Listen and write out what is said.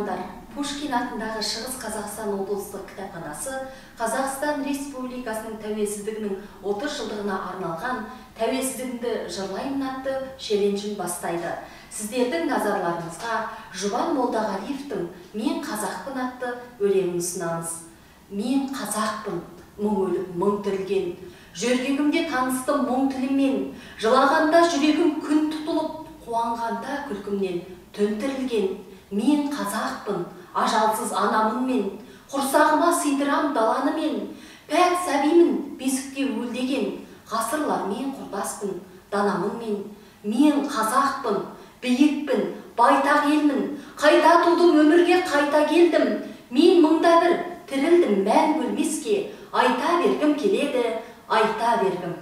Оқырмандар, Пушкин атындағы Шығыс Қазақстан облыстық кітапханасы Қазақстан Республикасының тәуелсіздігінің 30 жылдығына арналған «Тәуелсіздігімді жырлаймын» атты челленджін бастайды. Сіздердің назарларыңызға Жұбан Молдағалиевтің «Мен қазақпын» атты өлеңін ұсынамыз. Мен қазақпын, мың өліп, мың тірілген. Жөргегімде таныстым мұң тіліммен. Жылағанда жүрегім күн тұтылып, қуанғанда күлкімнен түн тірілген. Мен қазақпын, ажалсыз анамын мен, құрсағыма сыйдырам даланы мен. Пәк сәбимін, бесікте өлдеген, ғасырлармен құрдаспын, данамын мен. Мен қазақпын, биікпін, байтақ елмін, қайта тудым, өмірге қайта келдім. Мен мыңда бір тірілдім мәңгі өлмеске, айта бергім келеді, айта бергім.